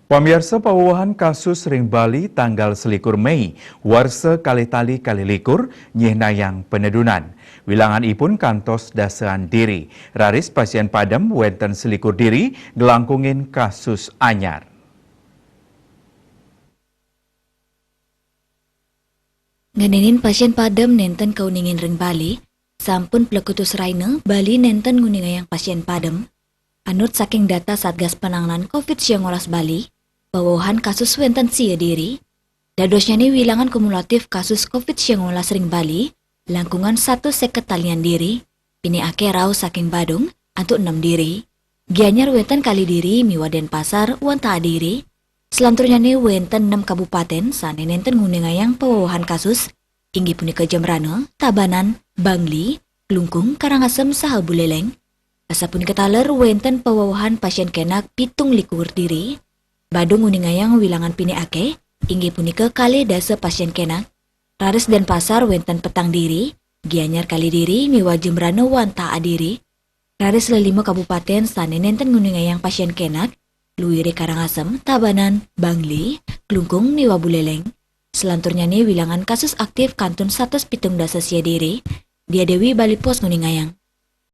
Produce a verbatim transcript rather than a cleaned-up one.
Pamiarsa, pawewahan kasus ring Bali tanggal selikur Mei warsa kalih tali kalih likur nyihnayang penedunan. Wilangan ipun kantos dasaan diri. Raris pasien padem wenten selikur diri nglangkungin kasus anyar. Ngenenin pasien padem nenten kauningin ring Bali, sampun plekutus rahina Bali nenten nguningayang pasien padem. Anut saking data Satgas Penanganan covid sembilan belas Bali, pawewahan kasus wenten sia diri. Dadosnyane wilangan kumulatif kasus covid sembilan belas ring Bali langkungan satus seket talian diri, pinih akeh rauh saking Badung antuk nem diri. Gianyar wenten kalih diri miwah Denpasar wantah diri. Selanturnyane wenten nem kabupaten sane nenten nguningayang pawewahan kasus, inggih punika Jembrana, Tabanan, Bangli, Klungkung, Karangasem, saha Buleleng. Asapunika taler wenten pawewahan pasien kenak pitung likur diri. Badung nguningayang wilangan pinih akeh, inggih punika kalih dasa pasien kenak. Raris Denpasar wenten petang diri, Gianyar kalih diri miwah Jembrana wantah diri. Raris lelima kabupaten sane nenten nguningayang pasien kenak, luire Karangasem, Tabanan, Bangli, Klungkung miwah Buleleng. Selanturnyane wilangan kasus aktif kantun satus pitung dasa sia diri, Dia Dewi Bali Post nguningayang.